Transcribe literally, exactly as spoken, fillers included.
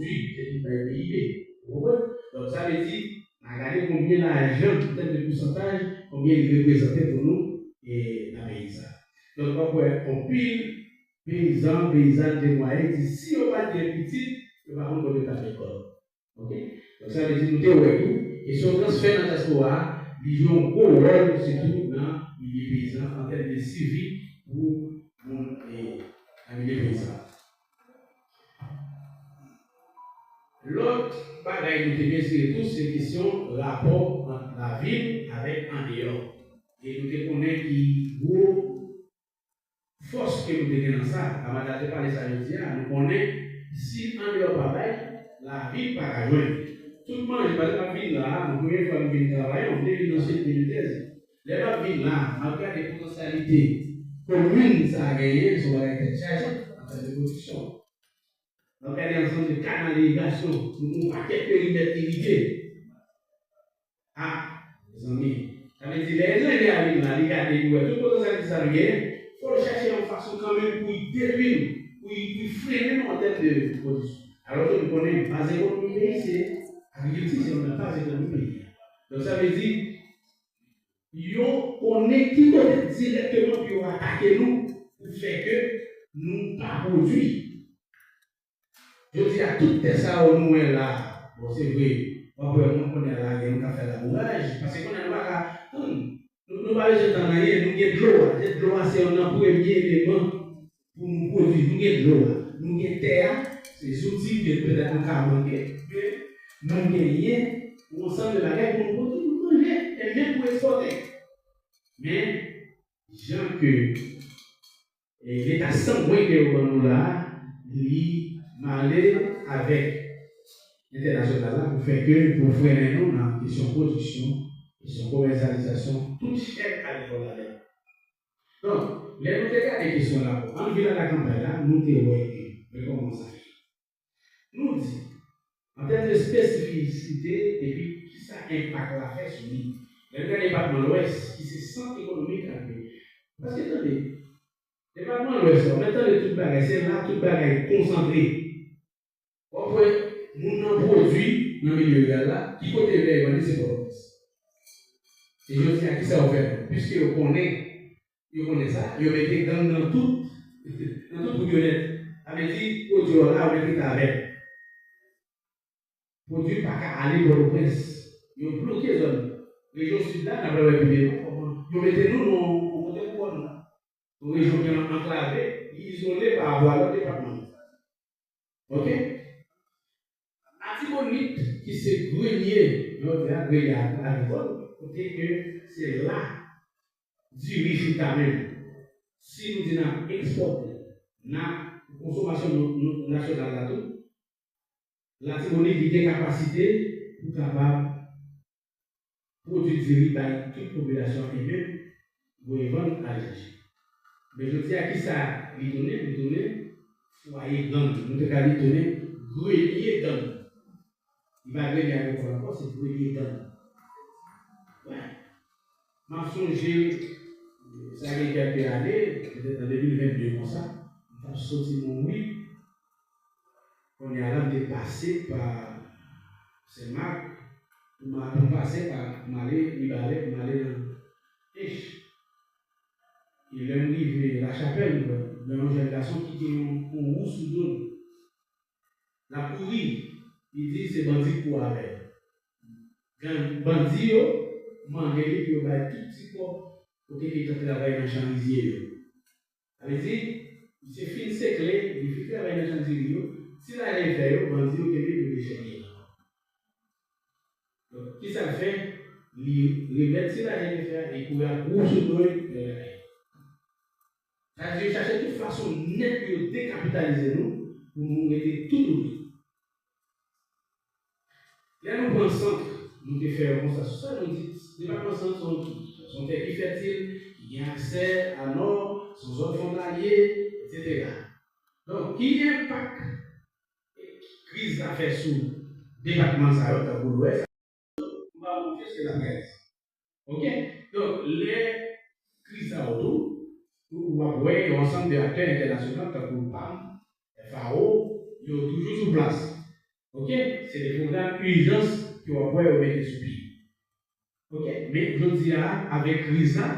Epi bay P I B. Ou konprann? Donk, sa vle di, n a gade konbyen lajan, an tèm de pousantaj, konbyen li reprezante pou nou, e nan peyi sa. Donk, w ap wè, anpil peyizan, peyizàn temwaye, di si yo pa t gen pitit, yo pa konn kote yo t ap met kò yo. Oke? Donk, sa vle di, nou te wè tou, kesyon transfè nan dyaspora a, li jwe yon gwo wòl, sitou nan milye peyizan, an tèm de sivi pou moun, e, nan milye peyizan. Lòt bagay nou te mezire tou, se kesyon rapò ant lavil avèk andeyò. E nou te konnen ki gwo fòs ke nou te gen nan sa. Amada te pale sa jodi a, nou konnen si andeyò pa bay, lavil pa ka jwenn. Tout manje, pa egzanp, m ap vin la a, mwen premye fwa m vin travay, mwen te vin nan Sid de mil trèz. Lè m ap vin la, m ap gade potansyalite komin sa a genyen, se yon bagay tèt chaje, an tèm de pwodiksyon. N ap gade ansanm de kanal irigasyon, nou gen yon pakèt perimèt irige. A, mezanmi, sa vle di lè enjenyè a vin la, li gade, li wè tout potansyalite sa nou genyen, fò l chache yon fason kanmenm pou l detwi nou, pou l, pou l frennen nou an tèm de pwodiksyon. Alòske nou konnen baz ekonomi peyi se agrikilti, se youn nan baz ekonomi peyi a. Donk sa vle di, yo konnen ki kote dirèkteman pou yo atake nou, pou fè ke nou pa pwodui. Jodi a, tout tè sa yo nou wè la, bon, se vre, w ap wè moun kounye a la, gen moun k ap fè labouraj, paske kounye a nou pa ka tann. Nou, nou pa bezwen tann anyen, nou gen dlo a. Dlo a se youn nan premye eleman pou nou pwodui. Nou gen dlo a, nou gen tè a, se zouti ke petèt nou ka manke, men nou genyen yon ansanm de bagay pou nou pwodui, pou nou manje, e menm pou ekspòte. Men, jan ke e Leta sangwen ke yo ban nou la a, li male avèk entènasyonal la pou fè ke, pou frennen nou nan kesyon pwodiksyon, kesyon komèsyalizasyon, tout chèn agrikòl la. Donk, lè nou te gade kesyon la, ann vin a lakanpay la, nou te wè ke, men kòman sa fè. Nou di, an tèm de espesifisite, epi kisa enpak la fè sou li. Lè n gade depatman Lwès, ki se sant ekonomik ak de. Paske tande, depatman Lwès la, ou mèt tande tout bagay, se la tout bagay konsantre. W ap wè, moun nan pwodui nan milye riral la, ki kote yo dèyè vande se Pòtoprens. E jodi a, kisa yo fè? Piske yo konnen, yo konnen sa, yo mete gang nan tout, nan tout wout yo nèt. Sa vle di, pwodui w la, yo mete l avè l. Pwodui pa ka ale Pòtoprens. Yo bloke zòn. Rejyon Sid la, n ap wè pi devan kòman yo mete nou nan yon kote pou kò nou. Yon rejyon ki anklave, li izole pa rapò a lòt depatman. Oke? Latibonit, ki se grenye, yo di a grenye agrikòl, kote ke se la diri chita menm. Si nou di n ap ekspòte, n ap, pou konsomasyon nou, nou, nasyonal la tou, Latibonit li gen kapasite pou kapab pwodui diri bay tout popilasyon e menm voye vann aletranje. Men jodi a, kisa li tounen? Li tounen fwaye gang. Nou te ka li tounen grenye gang. Li pa grenye agrikòl ankò, se grenye gang. Wè. M ap sonje, sa gen kèlke ane, petèt an de mil vennde konsa, m t ap soti Monwi, kounye a la, m te pase pa Senmak, pou m a-, pou m pase pa, pou m ale Mibalè, pou m ale nan Ench. E lè m rive Lachapèl, m wè, m wè yon jèn gason ki gen yon, yon wou sou do l. L ap kouri, li di se bandi k kouri avè l. Gang, bandi yo mande li pou yo bay tout ti kòb kote ke l t ap travay nan chan rizye yo. Sa vle di, misye fin sekle, li fin travay nan chan diri yo, ti lajan li fè yo, bandi yo kenbe pou yo dechèpiye l ankò. Donk, kisa l fè? Li remèt ti lajan li fè a, li kouri ak wou sou do l, li al lakay li. Sa vle di, yo chache tout fason nèt pou yo dekapitalize nou, pou nou rete toutouni. Lè nou pran Sant, nou te fè yon konsta sou sa, nou di, depatman Sant se yon, se yon tè ki fètil, ki gen aksè a nò, se yon zòn fwontalye, etsetera. Donk, ki enpak kriz la fè sou depatman sa yo, tankou Lwès, nou pa montre se laprès. Oke? Donk, lè kriz sa yo tou, w ap wè yon ansanm de aktè entènasyonal, tankou pam, F A O, yo toujou sou plas. Ok? Se de pwogram ijans ke w ap wè yo mete sou pye. Ok? Men jodi a, avèk kriz la,